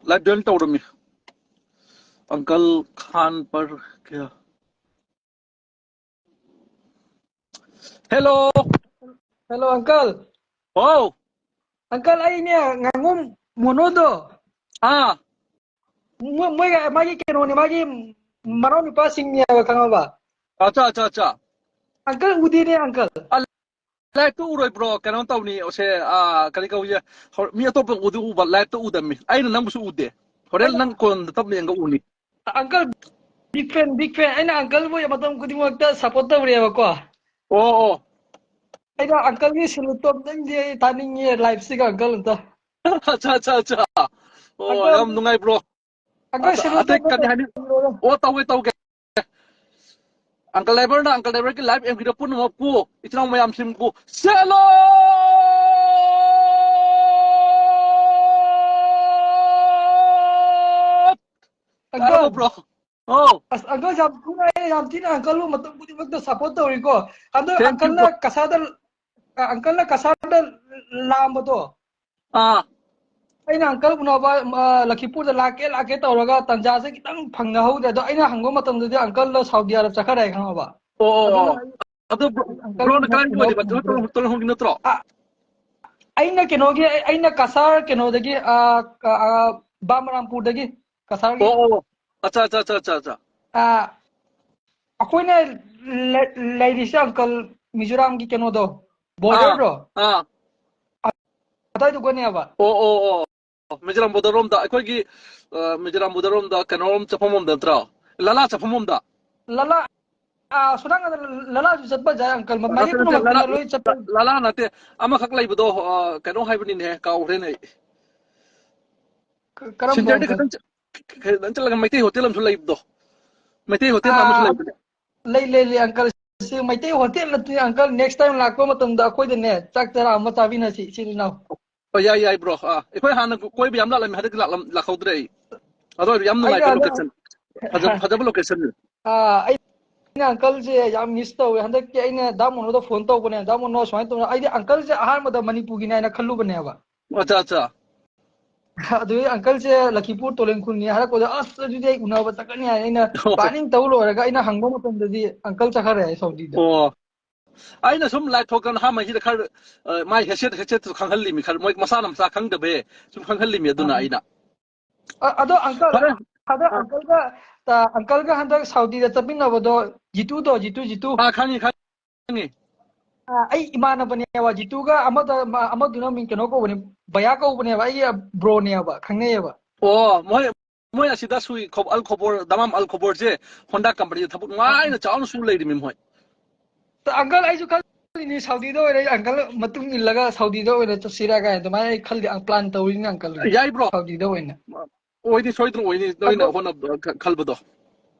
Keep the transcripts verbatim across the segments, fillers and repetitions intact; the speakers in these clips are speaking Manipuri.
ꯂꯥꯏꯚ ꯖꯣꯏꯟ ꯇꯧꯔꯝꯃꯤ꯫ ꯑꯪꯀꯜ ꯈꯥꯟ ꯄꯔ ꯀꯌꯥ? ꯍꯦꯜꯂꯣ꯫ ꯍꯦꯜꯂꯣ, ꯑꯪꯀꯜ꯫ ꯍꯥꯎ꯫ ꯑꯪꯀꯜ, ꯑꯩꯅꯦ ꯉꯥꯉꯣꯝ ꯃꯣꯅꯣꯗꯣ꯫ ꯑꯥ꯫ ꯃꯣꯏ, ꯃꯣꯏꯒ ꯃꯥꯒꯤ ꯀꯩꯅꯣꯅꯦ, ꯃꯥꯒꯤ ꯃꯅꯥꯎ ꯅꯨꯄꯥꯁꯤꯡꯅꯦ ꯍꯥꯏꯕ, ꯈꯪꯉꯕ? ꯑꯆꯥ, ꯑꯆꯥ, ꯑꯆꯥ꯫ ꯑꯪꯀꯜ ꯎꯗꯦꯅꯦ, ꯑꯪꯀꯜ꯫ ꯑ, ꯂꯥꯏꯚꯇ ꯎꯔꯣꯏꯕ꯭ꯔꯣ? ꯀꯩꯅꯣ ꯇꯧꯅꯤ, ꯑꯁꯦ, ꯑ, ꯀꯔꯤ ꯀꯧꯏ? ꯍꯣ-, ꯃꯤ ꯑꯇꯣꯞꯄ ꯎꯗꯤ ꯎꯕ, ꯂꯥꯏꯚꯇ ꯎꯗꯕꯅꯤ꯫ ꯑꯩꯅ ꯅꯪꯕꯨꯁꯨ ꯎꯗꯦ꯫ ꯍꯣꯔꯦꯟ ꯑꯩꯅ ꯅꯪ ꯀꯣꯟꯅ ꯇꯞꯅ ꯌꯦꯡꯒ ꯎꯅꯤ꯫ ꯑꯪꯀꯜ, big fan, big fan꯫ ꯑꯩꯅ ꯑꯪꯀꯜꯕꯨ ꯃꯇꯝ ꯈꯨꯗꯤꯡꯃꯛꯇ support ꯇꯧꯔꯦꯕꯀꯣ꯫ ꯑꯣ, ꯑꯣ꯫ ꯑꯩꯅ ꯑꯪꯀꯜꯒꯤ ꯁꯦꯂꯨꯠꯇꯣ ꯑꯝꯇꯪꯗꯤ ꯑꯩ ꯇꯥꯅꯤꯡꯉꯦ ꯂꯥꯏꯚꯁꯤꯒ, ꯑꯪꯀꯜ, ꯑꯝꯇ꯫ ꯑꯠꯆꯥ, ꯑꯠꯆꯥ, ꯑꯠꯆꯥ꯫ ꯑꯣ, ꯑꯪꯀꯜ, ꯌꯥꯝ ꯅꯨꯡꯉꯥꯏꯕ꯭ꯔꯣ? ꯑꯪꯀꯜ, ꯑꯠꯆꯥ, ꯁꯦꯂꯨꯠꯇꯣ ꯑꯇꯩ ꯑꯝꯇ ꯀꯔꯤ ꯍꯥꯏꯅꯤ? ꯇꯧꯕꯤꯔꯛꯑꯣ꯫ ꯑꯣ, ꯇꯧꯒꯦ, ꯇꯧꯒꯦ꯫ ꯑꯪꯀꯜ ꯗ꯭ꯔꯥꯏꯚꯔꯅ ꯑꯪꯀꯜ ꯗ꯭ꯔꯥꯏꯚꯔꯒꯤ ꯂꯥꯏꯚ ꯌꯦꯡꯕꯤꯔ ꯄꯨꯝꯅꯃꯛꯄꯨ, ꯏꯆꯤꯟ ꯏꯅꯥꯎ ꯃꯌꯥꯝꯁꯤꯡꯕꯨ ꯁꯦꯂꯣ! ꯑꯪꯀꯜ꯫ ꯇꯥꯔꯕꯣ, ꯕ꯭ꯔꯣ? ꯑꯣ꯫ ꯑꯁ, ꯑꯪꯀꯜ, ꯌꯥꯝ ꯊꯤꯅ, ꯑꯩ ꯌꯥꯝ ꯊꯤꯅ ꯑꯪꯀꯜꯕꯨ ꯃꯇꯝ ꯈꯨꯗꯤꯡꯃꯛꯇ support ꯇꯧꯔꯤꯀꯣ꯫ ꯍꯟꯗꯛ thank you, ꯑꯪꯀꯜꯅ ꯕ꯭ꯔꯣ꯫ ꯀꯁꯥꯔꯗ, ꯑ, ꯑꯪꯀꯜꯅ ꯀꯁꯥꯔꯗ ꯂꯥꯛꯑꯝꯕꯗꯣ꯫ ꯑꯥ꯫ ꯑꯩꯅ ꯑꯪꯀꯜ ꯎꯅꯕ, ꯑ, ꯂꯈꯤꯄꯨꯔꯗ ꯂꯥꯛꯀꯦ, ꯂꯥꯛꯀꯦ ꯇꯧꯔꯒ ꯇꯟꯖꯥꯁꯦ ꯈꯤꯇꯪ ꯐꯪꯅꯍꯧꯗ꯭ꯔꯦ꯫ ꯑꯗꯣ ꯑꯩꯅ ꯍꯪꯕ ꯃꯇꯝꯗꯗꯤ ꯑꯪꯀꯜꯗꯣ ꯁꯥꯎꯗꯤ ꯑꯔꯕ ꯆꯠꯈ꯭ꯔꯦ, ꯈꯪꯉꯕ? ꯑꯣ, ꯑꯣ, ꯑꯗꯨꯅ ꯑꯣ꯫ ꯑꯩ ꯑꯗꯣ ꯕ꯭ꯔꯣ, ꯑꯪꯀꯜ ꯕ꯭ꯔꯣꯅ ꯎꯅꯕ ꯀꯗꯥꯏꯗꯒꯤ ꯐꯪꯍꯧ-, ꯑꯣꯏꯗꯣꯏꯕ? ꯇꯣꯂꯣꯟ ꯐꯪꯍꯧꯗ꯭ꯔꯦ꯫ ꯇꯣꯂꯣꯟ ꯍꯣꯡꯒꯤ ꯅꯠꯇ꯭ꯔꯣ? ꯑ, ꯑꯩꯅ ꯀꯩꯅꯣꯒꯤ, ꯑꯩ, ꯑꯩꯅ ꯀꯁꯥꯔ ꯀꯩꯅꯣꯗꯒꯤ, ꯑ, ꯀ-, ꯑ, ꯕꯥꯃꯔꯥꯝꯄꯨꯔꯗꯒꯤ, ꯀꯁꯥꯔꯒꯤ꯫ ꯑꯣ, ꯑꯣ, ꯑꯣ꯫ ꯑꯠꯆꯥ, ꯑꯠꯆꯥ, ꯑꯠꯆꯥ, ꯑꯠꯆꯥ, ꯑꯠꯆꯥ꯫ ꯑ, ꯑꯩꯈꯣꯏꯅ ꯂꯩ-, ꯂꯩꯔꯤꯁꯦ, ꯑꯪꯀꯜ, ꯃꯤꯖꯣꯔꯥꯝꯒꯤ ꯀꯩꯅꯣꯗꯣ, ꯑꯥ, borderꯗꯣ, ꯑꯥ꯫ ꯑꯗꯥꯏꯗꯨꯒꯅꯦꯕ꯫ ꯑꯣ, ꯑꯣ, ꯑꯣ꯫ ꯃꯤꯖꯣꯔꯥꯝ border ꯔꯣꯝꯗ, ꯑꯩꯈꯣꯏꯒꯤ, ꯑ, ꯃꯤꯖꯣꯔꯥꯝ border ꯔꯣꯝꯗ ꯀꯩꯅꯣꯔꯣꯝ ꯆꯠꯐꯝ ꯂꯣꯝꯗ ꯅꯠꯇ꯭ꯔꯣ? ꯂꯂꯥ ꯆꯠꯐꯝ ꯂꯣꯝꯗ? ꯂꯂꯥ, ꯑ, ꯁꯣꯝ ꯅꯥꯀꯟꯗ ꯂꯂꯥꯁꯨ ꯆꯠꯄ ꯌꯥꯏ, ꯑꯪꯀꯜ꯫ ꯃ-, ꯅꯠꯇꯦ, ꯃꯥꯏꯀꯩ ꯅꯠꯇꯦ, ꯂꯂꯥ, ꯄꯨꯝꯅꯃꯛꯇꯅꯦ ꯂꯣꯏ ꯆꯠꯄ꯫ ꯂ-, ꯂꯂꯥ ꯅꯠꯇꯦ꯫ ꯑꯃꯈꯛ ꯂꯩꯕꯗꯣ, ꯑ, ꯀꯩꯅꯣ ꯍꯥꯏꯕꯅꯤꯅꯦ, ꯀꯥꯎꯈ꯭ꯔꯦꯅꯦ ꯑꯩ꯫ ꯀ-, ꯀꯔꯝꯕ ꯁꯤꯟꯖꯔꯗꯤ ꯑꯪꯀꯜ? ꯈꯤꯇꯪ ꯆ-, ꯈꯤꯇꯪ ꯆꯠꯂꯒ ꯃꯩꯇꯩ ꯍꯣꯇꯦꯜ ꯑꯃꯁꯨ ꯂꯩꯕꯗꯣ꯫ ꯃꯩꯇꯩ ꯍꯣꯇꯦꯜ ꯑꯃꯁꯨ ꯑꯥ, ꯂꯩꯕꯅꯦ꯫ ꯂꯩ, ꯂꯩ, ꯂꯩ, ꯑꯪꯀꯜ꯫ ꯁꯤ ꯃꯩꯇꯩ ꯍꯣꯇꯦꯜ ꯅꯠꯇꯦ, ꯑꯪꯀꯜ꯫ Next time ꯂꯥꯛꯄ ꯃꯇꯝꯗ ꯑꯩꯈꯣꯏꯗꯅꯦ, ꯆꯥꯛ ꯆꯔꯥ ꯑꯃ ꯆꯥꯃꯤꯟꯅꯁꯤ, ꯏꯆꯤꯜ ꯏꯅꯥꯎ꯫ ꯑꯣ, ꯌꯥꯏ, ꯌꯥꯏ, ꯕ꯭ꯔꯣ꯫ ꯑꯥ, ꯑꯩꯈꯣꯏ ꯍꯥꯟꯅ ꯀꯣꯏꯕ ꯌꯥꯝ ꯂꯥꯛꯂꯝꯃꯤ, ꯍꯟꯗꯛꯇꯤ ꯂꯥꯛꯂꯝ-, ꯂꯥꯛꯍꯧꯗ꯭ꯔꯦ ꯑꯩ꯫ ꯑꯗꯨ ꯑꯣꯏꯔꯗꯤ ꯌꯥꯝ ꯑꯩꯅ ꯅꯨꯡꯉꯥꯏꯕ ꯍꯟꯗꯛ, ꯂꯣꯀꯦꯁꯟ꯫ ꯐꯖ-, ꯐꯖꯕ ꯂꯣꯀꯦꯁꯟꯅꯤ꯫ ꯑꯥ, ꯑꯩꯅ ꯑꯪꯀꯜꯁꯦ ꯌꯥꯝ miss ꯇꯧꯋꯦ꯫ ꯍꯟꯗꯛꯀꯤ ꯑꯩꯅ ꯗꯥ ꯃꯣꯅꯣꯗ phone ꯇꯧꯕꯅꯦ, "ꯗꯥ ꯃꯣꯅꯣ, ꯁꯨꯃꯥꯏꯅ ꯇꯧꯗꯅ", ꯑꯩꯗꯤ ꯑꯪꯀꯜꯁꯦ ꯑꯍꯥꯟꯕꯗ ꯃꯅꯤꯄꯨꯔꯒꯤꯅꯦ ꯍꯥꯏꯅ ꯈꯜꯂꯨꯕꯅꯦꯕ꯫ ꯑꯠꯆꯥ, ꯑꯠꯆꯥ꯫ ꯑꯗꯨꯒꯤ ꯑꯪꯀꯜꯁꯦ ꯂꯈꯤꯄꯨꯔ ꯇꯣꯂꯦꯟꯈꯨꯜꯅꯤ ꯍꯥꯏꯔꯛꯄꯗ, "ꯑꯁ, ꯑꯗꯨꯗꯤ ꯑꯩ ꯎꯅꯕ ꯆꯠꯀꯅꯤ" ꯍꯥꯏꯅ ꯑꯩꯅ ꯑꯣ꯫ ꯄ꯭ꯂꯥꯅꯤꯡ ꯇꯧ ꯂꯣꯏꯔꯒ ꯑꯩꯅ ꯍꯪꯕ ꯃꯇꯝꯗꯗꯤ ꯑꯪꯀꯜ ꯆꯠꯈ꯭ꯔꯦ ꯍꯥꯏ ꯁꯥꯎꯗꯤꯗ꯫ ꯑꯣ꯫ ꯑꯩꯅ ꯁꯨꯝ ꯂꯥꯏꯊꯣꯛꯇꯅ ꯅꯍꯥꯟ ꯃꯩꯁꯤꯗ ꯈꯔ, ꯑ, ꯃꯥꯏ ꯍꯦꯁꯦꯠ ꯍꯦꯁꯦꯠꯁꯨ ꯈꯪꯍꯜꯂꯤꯃꯤ, ꯈꯔ ꯃꯣꯏ ꯃꯁꯥꯅ ꯃꯁꯥ ꯈꯪꯗꯕꯩ ꯁꯨꯝ ꯈꯪꯍꯜꯂꯤꯃꯤ, ꯑꯗꯨꯅ ꯑ, ꯑꯩꯅ꯫ ꯑ, ꯑꯗꯣ ꯑꯪꯀꯜ, ꯐꯔꯦ꯫ ꯍꯟꯗꯛ ꯑ꯫ ꯑꯪꯀꯜꯒ, ꯑ, ꯑꯪꯀꯜꯒ ꯍꯟꯗꯛ ꯁꯥꯎꯗꯤꯗ ꯆꯠꯃꯤꯟꯅꯕꯗꯣ, ꯖꯤꯇꯨꯗꯣ, ꯖꯤꯇꯨ, ꯖꯤꯇꯨ꯫ ꯑꯥ, ꯈꯪꯉꯤ, ꯈꯪꯉꯤ꯫ ꯑ, ꯑꯩ ꯏꯃꯥꯟꯅꯕꯅꯦꯕ, ꯖꯤꯇꯨꯒ ꯑꯃꯗ, ꯑꯃ-, ꯑꯃꯗꯨꯅ ꯃꯤꯡ ꯀꯩꯅꯣ ꯀꯧꯕꯅꯦ, ꯚꯩꯌꯥ ꯀꯧꯕꯅꯦꯕ, ꯑꯩꯒꯤ ꯕ꯭ꯔꯣꯅꯦꯕ, ꯈꯪꯅꯩꯌꯦꯕ꯫ ꯑꯣ, ꯃꯣꯏ, ꯃꯣꯏ ꯑꯁꯤꯗ ꯁꯨꯏ ꯈꯣ-, ꯑꯜ ꯈꯣꯕꯣꯔ, ꯗꯃꯥꯝ ꯑꯜ ꯈꯣꯕꯣꯔꯁꯦ ꯍꯣꯟꯗꯥ ꯀꯝꯄꯅꯤꯗ ꯊꯕꯛ ꯅꯨꯡꯉꯥꯏꯅ ꯆꯥꯎꯅ ꯁꯨ ꯂꯩꯔꯤꯃꯤ ꯃꯣꯏ꯫ ꯑ, ꯑꯪꯀꯜ, ꯑꯩꯁꯨ ꯈꯜꯂꯤꯅꯤ ꯁꯥꯎꯗꯤꯗ ꯑꯣꯏꯅ, ꯑꯪꯀꯜ ꯃꯇꯨꯡ ꯏꯜꯂꯒ ꯁꯥꯎꯗꯤꯗ ꯑꯣꯏꯅ ꯆꯠꯁꯤꯔꯥ ꯀꯥꯏꯅ ꯑꯗꯨꯃꯥꯏꯅ ꯑꯩ ꯈꯜꯂꯤ, ꯄ꯭ꯂꯥꯟ ꯇꯧꯔꯤꯅꯤ ꯑꯪꯀꯜ, ꯌꯥꯏ, ꯕ꯭ꯔꯣ꯫ ꯁꯥꯎꯗꯤꯗ ꯑꯣꯏꯅ꯫ ꯑꯣꯏꯅꯤ, ꯁꯣꯏꯗꯅ ꯑꯣꯏꯅꯤ, ꯅꯣꯏꯅ ꯑꯗꯣ ꯍꯣꯠꯅꯕ ꯈ-, ꯈꯜꯕꯗꯣ꯫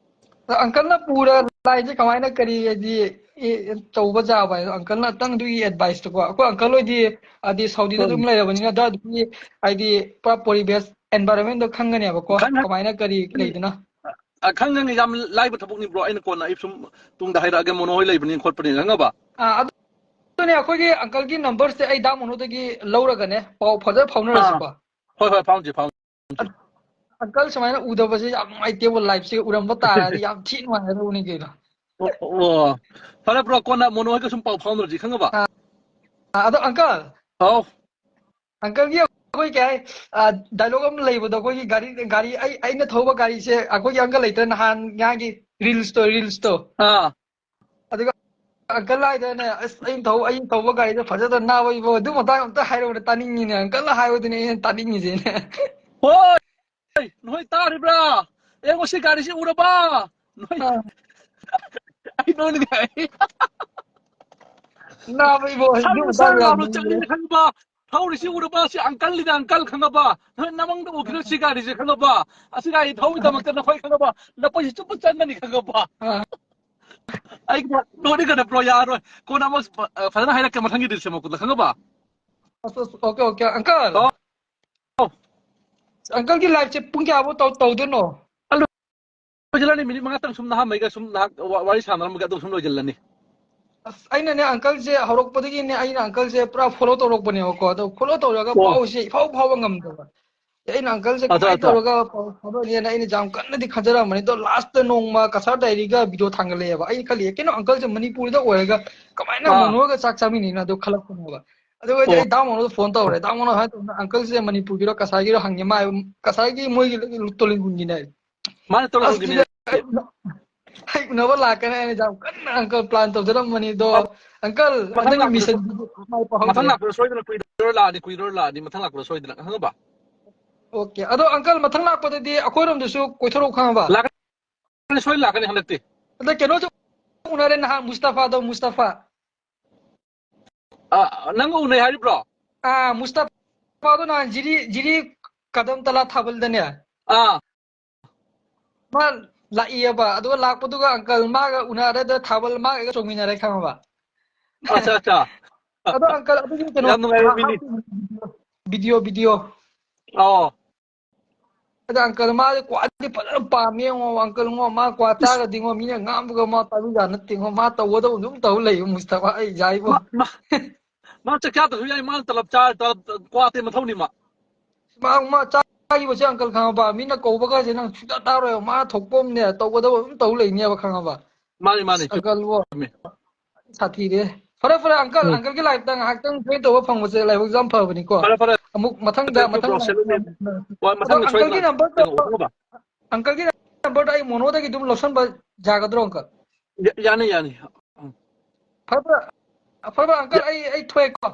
ꯑꯪꯀꯜꯅ ꯄꯨꯔ ꯂꯥꯏꯁꯦ ꯀꯃꯥꯏꯅ ꯀꯔꯤ ꯍꯥꯏꯗꯤ, ꯑꯦ, ꯇꯧꯕ ꯌꯥꯕ ꯍꯥꯏꯗꯣ ꯑꯪꯀꯜꯅ ꯑꯇꯪꯗꯨꯒꯤ ꯑꯦꯗꯚꯥꯏꯁꯇꯀꯣ꯫ ꯑꯩꯈꯣꯏ ꯑꯪꯀꯜ ꯍꯣꯏꯗꯤ ꯍꯥꯏꯗꯤ ꯁꯥꯎꯗꯤꯗ ꯑꯗꯨꯝ ꯎꯝ꯫ ꯂꯩꯔꯕꯅꯤꯅ ꯑꯗꯨꯋꯥꯏꯗꯨꯒꯤ ꯍꯥꯏꯗꯤ ꯄꯨꯔꯥ ꯄꯣꯔꯤꯕꯦꯁ ꯑꯦꯟꯚꯥꯏꯔꯣꯟꯃꯦꯟꯗꯣ ꯈꯪꯒꯅꯦꯕꯀꯣ, ꯈꯪ-, ꯀꯃꯥꯏꯅ ꯀꯔꯤ ꯂꯩꯗꯅ꯫ ꯑ, ꯈꯪ-, ꯈꯪꯉꯤ, ꯌꯥꯝ ꯂꯥꯏꯕ ꯊꯕꯛꯅꯤ, ꯕ꯭ꯔꯣ꯫ ꯑꯩꯅ ꯀꯣꯟꯅ ꯑꯩ ꯁꯨꯝ ꯇꯨꯡꯗ ꯍꯥꯏꯔꯛꯑꯒꯦ, ꯃꯣꯅꯣ ꯍꯣꯏ ꯂꯩꯕꯅꯤ ꯈꯣꯠꯄꯅꯤ, ꯈꯪꯉꯕ? ꯑꯥ, ꯑꯗꯨꯅꯦ, ꯑꯩꯈꯣꯏꯒꯤ ꯑꯪꯀꯜꯒꯤ ꯅꯝꯕꯔꯁꯦ ꯑꯩ ꯗꯥ ꯃꯣꯅꯣꯗꯒꯤ ꯂꯧꯔꯒꯅꯦ, ꯄꯥꯎ ꯐꯖꯅ ꯐꯥꯎꯅꯔꯁꯤꯀꯣ꯫ ꯑꯥ, ꯍꯣꯏ, ꯍꯣꯏ, ꯐꯥꯎꯅꯁꯤ, ꯐꯥꯎꯅꯁꯤ꯫ ꯑ-, ꯑꯪꯀꯜ ꯁꯨꯃꯥꯏꯅ ꯎꯗꯕꯁꯦ ꯌꯥꯝ ꯅꯨꯡꯉꯥꯏꯇꯦꯕ, ꯂꯥꯏꯐꯁꯦ ꯎꯔꯝꯕ ꯇꯥꯔꯗꯤ ꯌꯥꯝ ꯊꯤ ꯅꯨꯡꯉꯥꯏꯒꯗꯧꯕꯅꯤ ꯀꯩꯅꯣ꯫ ꯑꯣ, ꯑꯣ꯫ ꯐꯔꯦ, ꯕ꯭ꯔꯣ, ꯀꯣꯟꯅ ꯃꯣꯅꯣ ꯍꯣꯏꯒ ꯁꯨꯝ ꯄꯥꯎ ꯐꯥꯎꯅꯔꯁꯤ, ꯈꯪꯉꯕ? ꯑꯥ, ꯑꯥ, ꯑꯗꯣ ꯑꯪꯀꯜ, ꯍꯥꯎ꯫ ꯑꯪꯀꯜꯒꯤ ꯑꯩꯈꯣꯏ ꯀꯩ ꯍꯥꯏ, ꯑ, ꯗꯥꯏꯂꯣꯒ ꯑꯃ ꯂꯩꯕꯗꯣ, ꯑꯩꯈꯣꯏꯒꯤ ꯒꯥꯔꯤ, ꯒꯥꯔꯤ, ꯑꯩ, ꯑꯩꯅ ꯊꯧꯕ ꯒꯥꯔꯤꯁꯦ ꯑꯩꯈꯣꯏꯒꯤ ꯑꯪꯀꯜ ꯂꯩꯇ꯭ꯔꯦ, ꯅꯍꯥꯟ ꯉꯥꯒꯤ ꯔꯤꯜꯁꯇꯣ, ꯔꯤꯜꯁꯇꯣ꯫ ꯑꯥ꯫ ꯑꯗꯨꯒ ꯑꯪꯀꯜ ꯍꯥꯏꯗꯅꯦ, "ꯑꯁ, ꯑꯩꯅ ꯊꯧ-, ꯑꯩꯅ ꯊꯧꯕ ꯒꯥꯔꯤꯗꯣ ꯐꯖꯗ ꯅꯥꯕ ꯏꯕꯣ, ꯑꯗꯨ ꯃꯇꯥꯡ ꯑꯝꯇ ꯍꯥꯏꯔꯛꯎꯅꯦ, ꯇꯥꯅꯤꯡꯉꯤꯅꯦ, ꯑꯪꯀꯜꯅ ꯍꯥꯏꯕꯗꯨꯅꯦ ꯑꯩꯅ ꯇꯥꯅꯤꯡꯉꯤꯁꯦ꯫" ꯍꯣꯏ! ꯅꯣꯏ ꯇꯥꯔꯤꯕ꯭ꯔꯥ? ꯑꯦ, ꯉꯁꯤ ꯒꯥꯔꯤꯁꯤ ꯎꯔꯕ? ꯅꯣꯏ, ꯑꯥ꯫ ꯑꯩ ꯅꯣꯏꯅ ꯅꯥꯕ ꯏꯕꯣ, ꯑꯗꯨ ꯁꯔ, ꯃꯇꯥꯡ ꯁꯔ ꯌꯥꯝ ꯂꯥꯎꯅ ꯅꯣꯛꯅꯤꯡꯉꯦ꯫ ꯆꯠꯂꯤꯅ ꯈꯪꯕ, ꯊꯧꯔꯤꯁꯤ ꯎꯔꯕ? ꯁꯤ ꯑꯪꯀꯜꯅꯤꯗ, ꯑꯪꯀꯜ, ꯈꯪꯉꯕ? ꯅꯣꯏ ꯅꯃꯪꯗ ꯎꯈꯤꯔꯣꯏ ꯁꯤ ꯒꯥꯔꯤꯁꯦ, ꯈꯪꯉꯕ? ꯑꯁꯤ ꯒꯥꯔꯤ ꯊꯧꯕꯒꯤꯗꯃꯛꯇ ꯅꯈꯣꯏ, ꯈꯪꯉꯕ? ꯅꯈꯣꯏꯁꯤ ꯆꯨꯞꯄ ꯆꯪꯒꯅꯤ, ꯈꯪꯉꯕ? ꯑꯥ꯫ ꯑꯩ ꯅꯣꯛꯅꯤꯡꯒꯅ, ꯕ꯭ꯔꯣ, ꯌꯥꯔꯣꯏ꯫ ꯀꯣꯟꯅ ꯑꯃꯨꯛ, ꯑ, ꯐꯖꯅ ꯍꯥꯏꯔꯛꯀꯦ ꯃꯊꯪꯒꯤ ꯗꯤꯜꯁꯦ ꯃꯀꯨꯞꯇ, ꯈꯪꯉꯕ? ꯑꯁ, ꯑꯁ, ꯑꯣꯀꯦ, ꯑꯣꯀꯦ, ꯑꯪꯀꯜ꯫ ꯍꯥꯎ꯫ ꯑꯪꯀꯜꯒꯤ ꯂꯥꯏꯐꯁꯦ ꯄꯨꯡ ꯀꯌꯥꯐꯥꯎ ꯇꯧ-, ꯇꯧꯗꯣꯏꯅꯣ? ꯂꯣꯏꯁꯤꯜꯂꯅꯤ, ꯃꯤꯅꯤꯠ ꯃꯉꯥꯇꯪ ꯁꯨꯝ ꯅꯍꯥꯟꯃꯩꯒ ꯁꯨꯝ ꯉꯥꯏꯍꯥꯛ ꯋꯥ-, ꯋꯥꯔꯤ ꯁꯥꯟꯅꯔꯝꯃꯒ ꯑꯗꯨꯝ ꯁꯨꯝ ꯂꯣꯏꯁꯤꯜꯂꯅꯤ꯫ ꯑꯁ, ꯑꯩꯅꯅꯦ, ꯑꯪꯀꯜꯁꯦ ꯍꯧꯔꯛꯄꯗꯒꯤꯅꯦ, ꯑꯩꯅ ꯑꯪꯀꯜꯁꯦ ꯄꯨꯔꯥ ꯐꯣꯂꯣ ꯇꯧꯔꯛꯄꯅꯦꯕꯀꯣ꯫ ꯑꯗꯣ ꯐꯣꯂꯣ ꯇꯧꯔꯒ ꯑꯣ꯫ ꯄꯥꯎꯁꯦ ꯏꯐꯥꯎ ꯐꯥꯎꯕ ꯉꯝꯗꯕ꯫ ꯑꯩꯅ uncle ꯁꯦ ꯑꯗꯣ, ꯀꯃꯥꯏꯅ ꯑꯗꯣ꯫ ꯇꯧꯔꯒ ꯄꯥꯎ ꯐꯥꯎꯅꯅꯤꯅ ꯑꯩꯅ ꯌꯥꯝ ꯀꯟꯅꯗꯤ ꯈꯟꯖꯔꯝꯕꯅꯤ꯫ ꯑꯗꯣ last ꯇ ꯅꯣꯡꯃ ꯀꯁꯥꯔ diary ꯒ video ꯊꯥꯡꯒꯠꯂꯛꯑꯦꯕ꯫ ꯑꯩꯅ ꯈꯜꯂꯤ, "ꯀꯩꯅꯣ uncle ꯁꯦ ꯃꯅꯤꯄꯨꯔꯗ ꯑꯣꯏꯔꯒ ꯀꯃꯥꯏꯅ ꯑꯥ꯫ ꯃꯣꯅꯣꯒ ꯆꯥꯛ ꯆꯥꯃꯤꯟꯅꯩꯅꯣ?" ꯑꯗꯣ ꯈꯜꯂꯛꯄꯅꯦꯕ꯫ ꯑꯗꯨꯒꯗꯤ ꯑꯣ꯫ ꯑꯩ ꯗꯥ ꯃꯣꯅꯣꯗ phone ꯇꯧꯔꯦ꯫ ꯗꯥ ꯃꯣꯅꯣ ꯍꯥꯏ ꯇꯧꯅ uncle ꯁꯦ ꯃꯅꯤꯄꯨꯔꯒꯤꯔꯣ ꯀꯁꯥꯔꯒꯤꯔꯣ ꯍꯪꯉꯦ꯫ ꯃꯥ ꯀꯁꯥꯔꯒꯤ ꯃꯣꯏꯒꯤ ꯇꯣꯂꯤꯟꯒꯨꯟꯒꯤꯅꯦ ꯍꯥꯏ꯫ ꯃꯥꯅ ꯇꯣꯂꯤꯟꯒꯨꯟꯒꯤꯅꯦ꯫ ꯑꯁ, ꯑꯗꯨꯗꯤ ꯑꯩ ꯎꯅ-, ꯑꯩ ꯎꯅꯕ ꯂꯥꯛꯀꯅꯤ ꯍꯥꯏꯅ ꯌꯥꯝ ꯀꯟꯅ uncle plan ꯇꯧꯖꯔꯝꯕꯅꯤ꯫ ꯑꯗꯣ ꯑ, uncle, ꯃꯊꯪ ꯅꯪꯒꯤ ꯂꯥꯛꯄꯗ mission ꯁꯣꯏ-, ꯗꯨꯗꯤ ꯃꯥꯏ ꯃꯊꯪ ꯄꯥꯛꯍꯧꯗ꯭ꯔꯦ꯫ ꯂꯥꯛꯄꯗ ꯁꯣꯏꯗꯅ ꯀꯨꯏꯔꯔꯣꯏ ꯂꯥꯛꯑꯅꯤ, ꯀꯨꯏꯔꯔꯣꯏ ꯂꯥꯛꯑꯅꯤ, ꯃꯊꯪ ꯂꯥꯛꯄꯗ ꯁꯣꯏꯗꯅ, ꯈꯪꯉꯕ? Okay꯫ ꯑꯗꯣ uncle, ꯃꯊꯪ ꯂꯥꯛꯄꯗꯗꯤ ꯑꯩꯈꯣꯏꯔꯣꯝꯗꯁꯨ ꯀꯣꯏꯊꯣꯔꯛꯎ, ꯈꯪꯉꯕ? ꯂꯥꯛꯀꯅꯤ, ꯁꯣꯏ ꯂꯥꯛꯀꯅꯤ ꯍꯟꯗꯛꯇꯤ꯫ ꯑꯗ ꯀꯩꯅꯣꯁꯨ ꯎꯅꯔꯦ ꯅꯍꯥꯟ, ꯃꯨꯁꯇꯐꯥꯗꯣ, ꯃꯨꯁꯇꯐꯥ꯫ ꯑ, ꯅꯪꯒ ꯎꯅꯩ ꯍꯥꯏꯔꯤꯕ꯭ꯔꯣ? ꯑꯥ, ꯃꯨꯁꯇꯐꯥꯗꯣ ꯅꯍꯥꯟ ꯖꯤꯔꯤ, ꯖꯤꯔꯤ ꯀꯗꯝ ꯇꯂꯥ ꯊꯥꯕꯜꯗꯅꯦ꯫ ꯑꯥ꯫ ꯃꯥ ꯂꯥꯛꯏꯌꯦꯕ, ꯑꯗꯨꯒ ꯂꯥꯛꯄꯗꯨꯒ uncle ꯃꯥꯒ ꯎꯅꯔꯦ, ꯑꯗ ꯊꯥꯕꯜ ꯃꯥꯒ ꯑꯩꯒ ꯆꯣꯡꯃꯤꯟꯅꯔꯦ, ꯈꯪꯉꯕ? ꯑꯠꯆꯥ, ꯑꯠꯆꯥ꯫ ꯑꯗꯣ uncle, ꯑꯗꯨꯒꯤ ꯀꯩꯅꯣ ꯌꯥꯝ ꯅꯨꯡꯉꯥꯏꯕ ꯃꯤꯅꯤ꯫ Video, video꯫ ꯑꯣ꯫ ꯑꯗ uncle ꯃꯥꯗꯤ ꯀ꯭ꯋꯥꯗꯤ ꯐꯖꯅ ꯄꯥꯝꯃꯦ ꯌꯦꯡꯉꯣ, uncle ꯉꯣ, ꯃꯥ ꯀ꯭ꯋꯥ ꯏꯁ꯫ ꯆꯥꯔꯗꯤꯉꯣ, ꯃꯤꯅ ꯉꯥꯡꯕꯒ ꯃꯥ ꯇꯥꯕꯤꯖꯥꯠ ꯅꯠꯇꯦꯉꯣ, ꯃꯥ ꯇꯧꯒꯗꯧꯕ ꯑꯗꯨꯝ ꯇꯧ ꯂꯩꯌꯦ ꯃꯨꯁꯇꯐꯥ, ꯑꯩ ꯌꯥꯏꯕꯣ꯫ ꯃꯥ, ꯃꯥ, ꯃꯥ ꯆꯥꯛ ꯆꯥꯗ꯭ꯔꯁꯨ ꯌꯥꯏ, ꯃꯥꯅ ꯇꯂꯞ ꯆꯥ-, ꯇꯂꯞ ꯀ꯭ꯋꯥ ꯑꯇꯦꯟ ꯃꯊꯧꯅꯤ ꯃꯥ꯫ ꯃꯥ, ꯃꯥ ꯆꯥꯈꯤꯕꯁꯦ uncle ꯈꯪꯉꯕ, ꯃꯤꯅ ꯀꯧꯕꯒꯁꯦ ꯅꯪ ꯁꯨꯡꯇꯥ ꯇꯥꯔꯣꯏ, ꯃꯥ ꯊꯣꯛꯄ ꯑꯃꯅꯦ, ꯇꯧꯒꯗꯕ ꯑꯗꯨꯝ ꯇꯧ ꯂꯩꯅꯦꯕ, ꯈꯪꯉꯕ? ꯃꯥꯅꯤ, ꯃꯥꯅꯤ, ꯑꯁ, uncle ꯕꯣ, ꯆꯨꯝꯃꯤ꯫ ꯁꯥꯊꯤꯔꯦ꯫ ꯐꯔꯦ, ꯐꯔꯦ, uncle, ꯎꯝ꯫ Uncle ꯒꯤ life ꯇ ꯉꯥꯏꯍꯥꯛꯇꯪ join ꯇꯧꯕ ꯐꯪꯕꯁꯦ ꯂꯥꯏꯕꯛ ꯌꯥꯝ ꯐꯕꯅꯤꯀꯣ꯫ ꯐꯔꯦ, ꯐꯔꯦ꯫ ꯑꯃꯨꯛ ꯃꯊꯪꯗ, thank you, ꯃꯊꯪ bro, ꯁꯦꯂꯨꯠꯅꯦ꯫ ꯍꯣꯏ, ꯑꯗꯣ ꯃꯊꯪꯗ uncle ꯒꯤ ꯁꯣꯏꯗꯅ number ꯗꯣ, ꯀꯩꯅꯣ, ꯈꯪꯉꯕ? Uncle ꯒꯤ number ꯗꯣ ꯑꯩ ꯃꯣꯅꯣꯗꯒꯤ ꯑꯗꯨꯝ ꯂꯧꯁꯟꯕ ꯌꯥꯒꯗ꯭ꯔꯣ, uncle? ꯌꯥ-, ꯌꯥꯅꯤ, ꯌꯥꯅꯤ꯫ ꯎꯝ꯫ ꯐꯔꯦ, ꯐꯔꯦ꯫ ꯐꯔꯦ, ꯐꯔꯦ, uncle, ꯌꯥ-, ꯑꯩ, ꯑꯩ ꯊꯣꯛꯑꯦꯀꯣ꯫